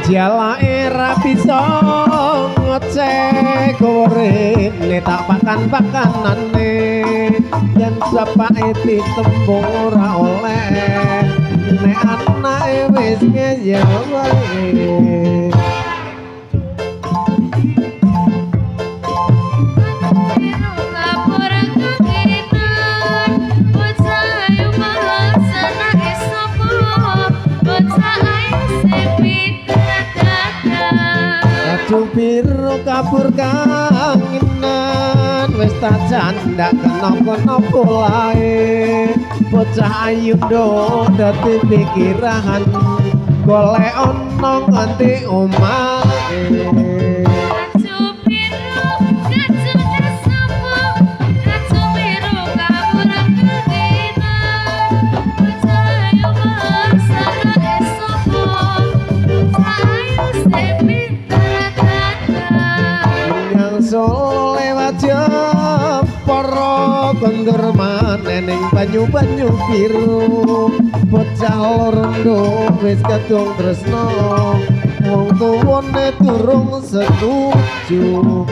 Jalake ra bisa ngecek gorene tak pakan-pakanane yen sepake ditembung ora oleh nek anake wis ngeyel wae. Baju biru kabur kanginan wis tak candak kena-kena polahe bocah ayu ndo dadi pikiran golek ana nganti omahe. Solo lewat Jepara kondur maneh ning banyu-banyu biru bocah loro ndo wis kadung tresno wong tuwane durung setuju.